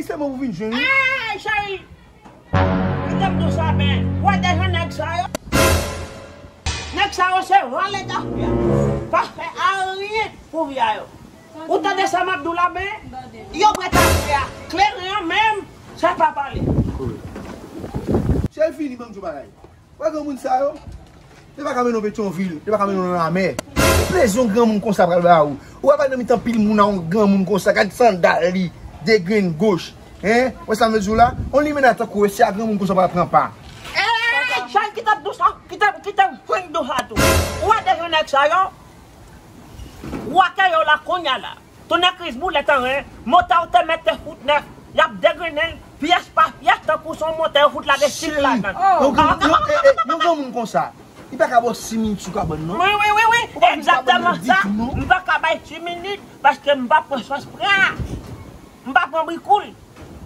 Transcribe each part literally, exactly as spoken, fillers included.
Cheri, se mwen ou vin jwenn wi. Ey, cheri! Kite m di w sa, men, w wè de jan nèg sa yo? Nèg sa yo se vòlè zafè. Pa fè anyen pou vi a yo. Ou tande sa m ap di w la, men? Yo prèt ap fè a. Kleren an menm, sa pa pale. Cheri, fini, ban m di w bagay. Wè granmoun sa yo? Yo pa ka mennen w Petyonvil, yo pa ka mennen w nan lamè. Ki plezi yon granmoun konsa pral ba ou? Ou pa nan mitan pil moun a yon granmoun konsa, gad sandal li, de grenn goch. Hein? Wè sa m vle di w la? On limena tankou w, se a granmoun konsa pral pran pa. Ey, Chay, kite m di w sa, kite, kite m fini di w sa tou. Ou wè de jan nèg sa yo? Ou wè ke yo la kounye a la. Tounen kriz boulèt an ren, motè w te mete fout nèf, y ap degrennen l, pyès pa pyès, tankou se yon motè yo fout lage sik ladan l. Yon granmoun, yon, e, e, yon granmoun konsa, li pa ka ba w sis minit sou kabann, non. Wi, wi, wi, wi, egzakteman sa. M pa ka bay sis minit, paske m pa pran sans pran. M pa pran brikoul.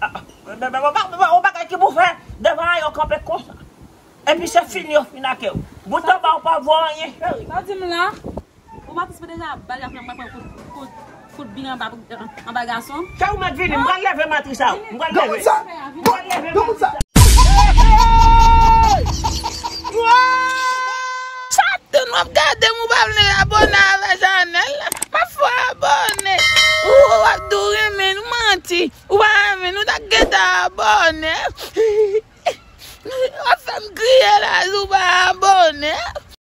A, a, ou pa, ou pa, ou pa gen ki pou fè devan an yo kanpe konsa. Epi se fini yo fin ak ou. Bout anba ou pa vo anyen, cheri. Sa w di m la? Ou matis mwen deja bal ap fè mwen pran kout, kout, kout bil anba, anba gason. Cheri, ou mèt vini, m pral leve matris sa. M pral leve. Granmoun sa! M pral leve matris sa. Sa tout w ap gade m, ou pa vle abòne avè chanèl la. M ap fè w abòne. Ou, ou ap di w renmen n, ou manti. Ou pa renmen n, ou ta gentan abòne. W ap fè m kriye la, si w pa abòne.